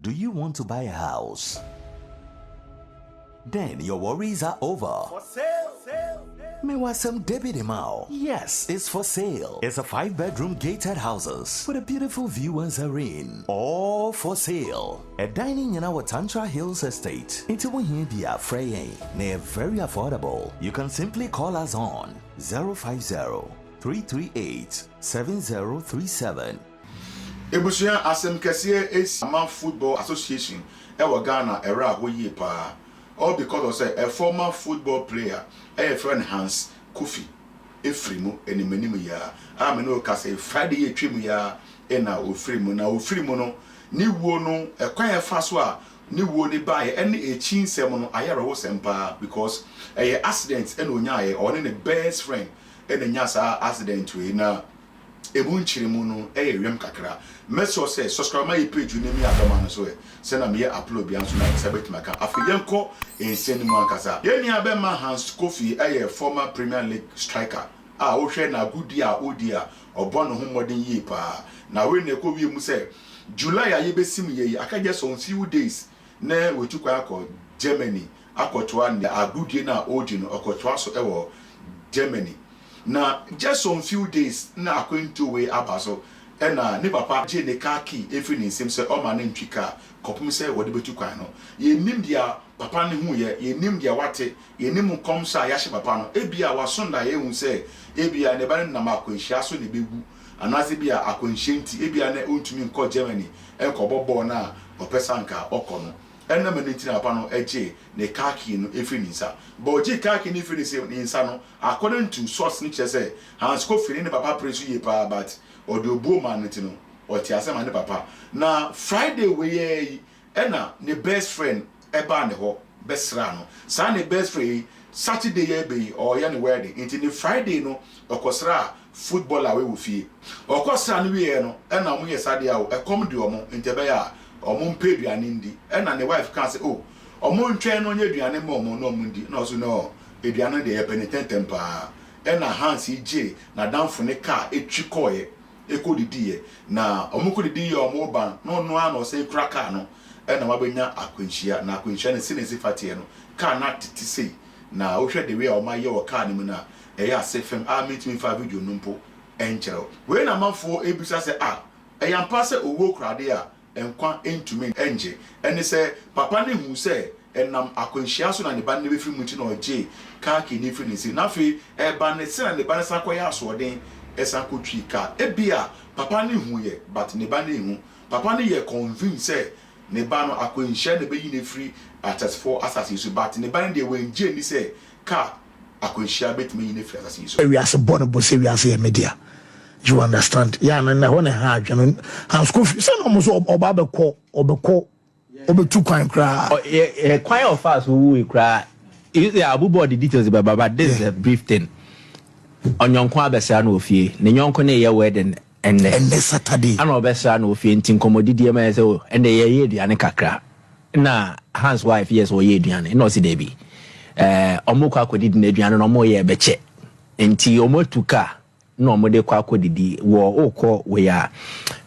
Do you want to buy a house? Then your worries are over. For sale. Mewasem Debbie Mao. Yes, it's for sale. It's a 5-bedroom gated houses with a beautiful view and serene. All for sale. A dining in our Tantra Hills estate. Into Wahibia Freying. They're very affordable. You can simply call us on 050 338 7037. Ebusua, asɛm kɛseɛ esi ama Football Association ɛwɔ Ghana. Ɛrɛ a hɔ yie paa, all because of sɛ a former football player ɛyɛ frɛ no Hans Kofi efiri mu anim anim yia a mene o kasa. Friday yɛ etwa mu yia ɛna ofiri mu, na ofiri mu no, ne wuo no, ɛkwan ɛfa so a ne wuo ne baayɛ ɛne ekyi nsɛm no ayɛ awerɛhosɛm paa, because ɛyɛ accident ɛna onyaayɛ. Ɔne ne best friend ɛna nya saa accident wei, na emu nkyerɛmu no ɛyɛ wiem kakra. Mɛsɔ sɛ subscribe ma yɛ page no mi adɔma no so ɛ sɛna meyɛ upload bia nso na nsa bɛtumi aka. Afei yɛnkɔ nsɛm no mu ankasa. Yɛn nua bɛma Hans Kofi ɛyɛ former Premier League striker a wohwɛ n'agodi a odi a, ɔbɔ ne ho mmɔden yie paa. Na wei na ɛkɔ wie mu sɛ July a yɛbɛsi mu yɛ yi, aka just some few days na wetu kwan akɔ Germany akɔtoa ne agodie no a ɔredi no. Ɔkɔtoa so ɛwɔ Germany, na just some few days na akwantuo wei aba so, ɛna ne papa gye ne car key efiri ne nsam sɛ ɔma ne ntwi car kɔpem sɛ wɔde bɛtu kwan no. Yɛnim deɛ papa ne ho yɛ, yɛnim deɛ wate, yɛnim nkɔm sɛ a yɛahyɛ papa no. Ebia waso na yɛhu sɛ ebia ne ba no nam akwanhyia so na ebɛwu, anaasɛ ebia akwanhyia nti ebia na ɔntumi nkɔ Germany ɛnkɔbɔ bɔɔl no a ɔpɛ sɛ anka ɔkɔ no. Ɛnam ɛno nti na papa no gye ne car key no efiri ne nsa. But ɔgye car key no efiri ne nsa no, according to source no, kyerɛ sɛ Hans Kofi ne ne papa pere so yie paa, but ɔde obuo maa no ti no, ɔte asɛm a ne papa. Na Friday wei yɛ yi, ɛna ne best friend ɛbaa ne hɔ bɛsra no. Saa ne best friend yi, Saturday yɛ bɛ yi ɔyɛ ne wedding, nti ne Friday no ɔkɔsra footballer wei wɔ fie. Ɔkɔsra no wieɛ no, ɛna ɔmo yɛ saa deɛ a ɛkɔm de ɔmo, nti ɛbɛyɛ a ɔmo mpɛ aduane ndi. Ɛna ne wife ka sɛ, o, ɔmo ntwɛn no ɔnyɛ aduane ma ɔmo na ɔmo ndi. Na ɔso no, aduane deɛ, yɛpɛ ne tɛntɛm paa. Ɛna Hans yi gye n'adamfo ne kaa etwi kɔɔɛ ekɔ didiiɛ. Na ɔmo kɔ didi yɛ, ɔmo ba na ɔno ara na ɔsɛn kura kaa no, ɛna wabɛnya akwanhyia. Na akwanhyia no si na esi fa teɛ no, kaa no atete sei, na wohwɛ the way a ɔmo ayɛ wɔ kaa no mu no a, ɛyɛ ase fam a mentumi fa video no mpo ɛnkyerɛw. Wei na amanfoɔ ebisa sɛ, a ɛyɛ ampa sɛ owuo kurade a nkwa ntumi ngye? Ɛne sɛ papa ne hu sɛ ɛnam akwanhyia so na ne ba no bɛfiri mu, nti na ɔgye kaa key ne firi ne nsam. Na afei ɛba ne sɛ na ne ba no san kɔyɛ asoɔden ɛsan kɔtwi kaa. Ebia papa ne hu yɛ, but ne ba ne hu. Papa no yɛ convince sɛ ne ba no akwanhyia na bɛyi ne firi ateasefoɔ asase yi so, but ne ba no deɛ, wɔngye ni sɛ kaa akwanhyia bɛtumi yi ne firi asase yi so. Wiase bɔ ne bo sɛ wiase yɛ media, you understand? Yà no na ɛhɔ na ɛha adwene. Hans Kofi sɛ na ɔmo so ɔba abɛkɔ, ɔbɛkɔ, ɔbɛtu kwan koraa. Ɛ kwan a ɔfa so wu yi koraa, you see, abobɔ the details bɛba, but this is a brief thing. Ɔnyɔnko abɛsra no wɔ fie, ne nyɔnko ne yɛ wedding ɛnnɛ. Ɛnɛ Saturday. Ana ɔbɛsra no wɔ fie, nti nkɔmmɔdidie ma yɛ sɛ o, ɛnɛ yɛyɛ aduane kakra. Na Hans wife yɛ sɛ ɔyɛ aduane, na ɔsi daabi, ɔmo kɔ akɔdidi na aduane no ɔmo yɛ bɛkyɛ, nti ɔmo atu kaa na ɔmo de kɔ akɔdidi wɔ ɔkɔ wei a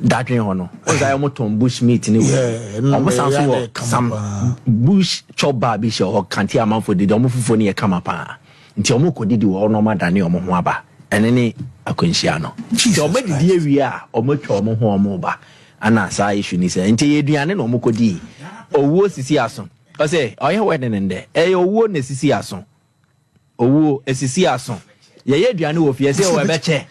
dadwen hɔ no. Ɔmo sɛ ɔmo tɔn bush meat ne wei. Ɔmo san so wɔ some bush chop bar bi hyɛ hɔ kante amanfo didi. Ɔmo fufuo no yɛ kama paa, nti ɔmo kɔ didi wɔ hɔ na ɔmo adane ɔmo ho aba. Ɛne ne akwanhyia no, nti ɔmo didi awie a, ɔmo atwa ɔmo ho, ɔmo ba ana saa issue ni sɛ nti yɛ aduane na ɔmo kɔ di. Owuo sisi aso, ɔsɛ ɔyɛ wedding ndɛ, ɛyɛ owuo na esisi aso, owuo esisi aso. Yɛyɛ aduane wɔ fie sɛ ɔwɔ ɛbɛkyɛ.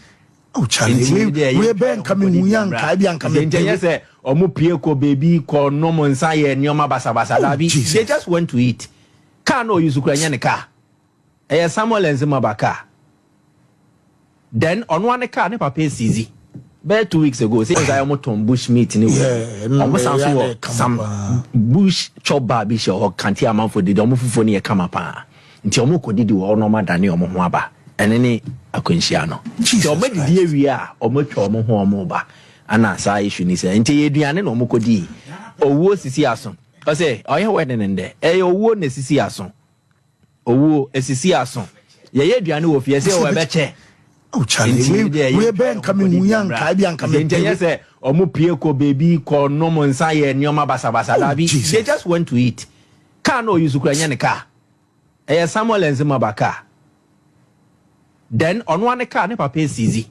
Oh Charlie, wei bɛn nka mi hu ya nka ebi anka mi nti ɛnyɛ sɛ ɔmo pie kɔ beebi kɔ nom nsa yɛ nneɛma basabasa. Oh, dabi. Jesus. They just went to eat. Car na oyi so kura nyɛ ne car, ɛyɛ Samuel Nzimaba car. Then ɔno ane car ne papa esizi bɛyɛ 2 weeks ago sɛ ɔmo ɔmo tɔn bush meat ne wei. Ɔmo san so wɔ some bush chop bar bi hyɛ hɔ kante amanfo didi. Ɔmo fufuo no yɛ kama paa, nti ɔmo kɔ didi wɔ hɔ na ɔmo adane ɔmo ho aba. Ɛne ne akwanhyia no, nti Jesus ɔmo didi awie a, ɔmo atwa ɔmo ho, ɔmo ba ana saa issue ni sɛ nti yɛ aduane na ɔmo kɔ di. Owuo sisi aso, ɔsɛ ɔyɛ wedding ndɛ, ɛyɛ owuo na esisi aso, owuo esisi aso. Yɛyɛ aduane wɔ fie sɛ ɔwɔ ɛbɛkyɛ. Oh Charlie, Nti wei deɛ wei yɛ bɛn nka mi hu ya nka ebi anka mi nti ɛnyɛ sɛ Ɔmo pie kɔ beebi kɔ nom nsa yɛ nneɛma basabasa. Oh, Dabi, Jesus. they just went to eat. Car na oyi so kura nyɛ ne car, ɛyɛ Samuel Nzimaba car. Then ɔno ane car ne papa esizi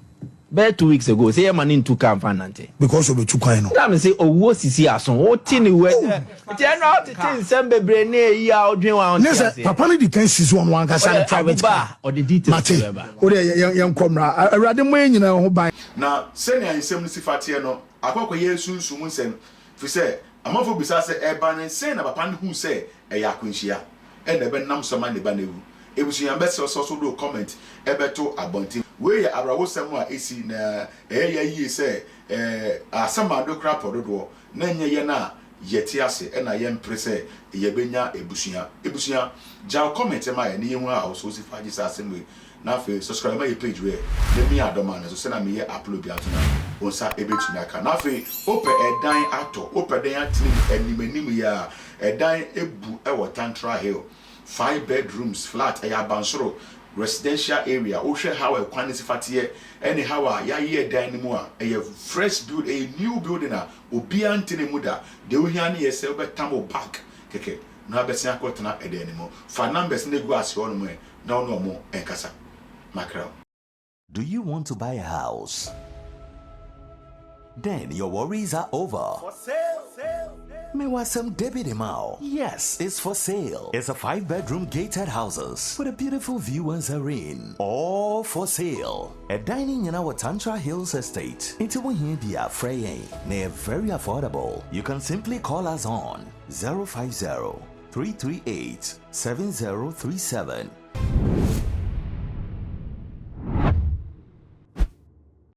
bɛyɛ 2 weeks ago sɛ yɛ ma ne ntu car nfa nante. Because obetu kwan no. Na mi sɛ owuo sisi aso wote ne wɛ nti ɛna ɔtete nsɛm bebree ne eyi a ɔdwen wa Ne ɔnte sɛ aseɛ. papa no di kan sisi wɔn ankasa ne Ɔyɛ private abuba car. a ɔde details Mate. bɛba. O de yɛn kɔ mmra. Awurade mo yɛn nyinaa ho ban. Na sɛnea nsɛm no si fa teɛ no, akɔkɔyɛ sunsum nsɛm, firi sɛ amanfoɔ bisa sɛ ɛba ne sɛn na papa no huu sɛ ɛyɛ akwanhyia ɛna ɛbɛnam so ama ne ba no awu. Ebusua, bɛsrɛ sɛ so do comment ɛbɛto abɔnten. Wei yɛ awerɛhosɛm a ɛsi na ɛyɛ yɛ yie sɛ asɛm ado kora pɔ dodoɔ na nyɛ yɛn a yɛte ase ɛna yɛmpere sɛ yɛbɛnya ebusua. Ebusua, gyaw comment ma yɛ ne yɛhu a ɔso si fa gye sɛ asɛm wei. Na afei subscribe ma yɛ page wei na mi adɔma no so sɛna meyɛ upload bi ato na wo nsa ɛbɛtumi aka. Na afei wopɛ ɛdan atɔ, wopɛ dan atene mu anim anim yi a, ɛdan ebu ɛwɔ Tantra Hill, five bedrooms flat, ɛyɛ abansoro residential area. Wohwɛ how ɛkwan ne si fa teɛ ɛne how a yɛayɛ dan no mu a, ɛyɛ fresh build, ɛyɛ new building a obiara ntene mu da. Deɛ ohia ne yɛ sɛ wobɛtam wo park kɛkɛ na wabɛsen akɔtena ɛdan no mu. Fa numbers no egu ase hɔ nom ɛ na ɔne ɔmo ɛnkasa makra. Do you want to buy a house? Then your worries are over. For sale. Mewasem Debbie Mao. Yes, it's for sale. It's a 5-bedroom gated houses with a beautiful view and serene. All for sale. A dining in our Tantra Hills Estate. Into Bia Freying. They're very affordable. You can simply call us on 050 338 7037.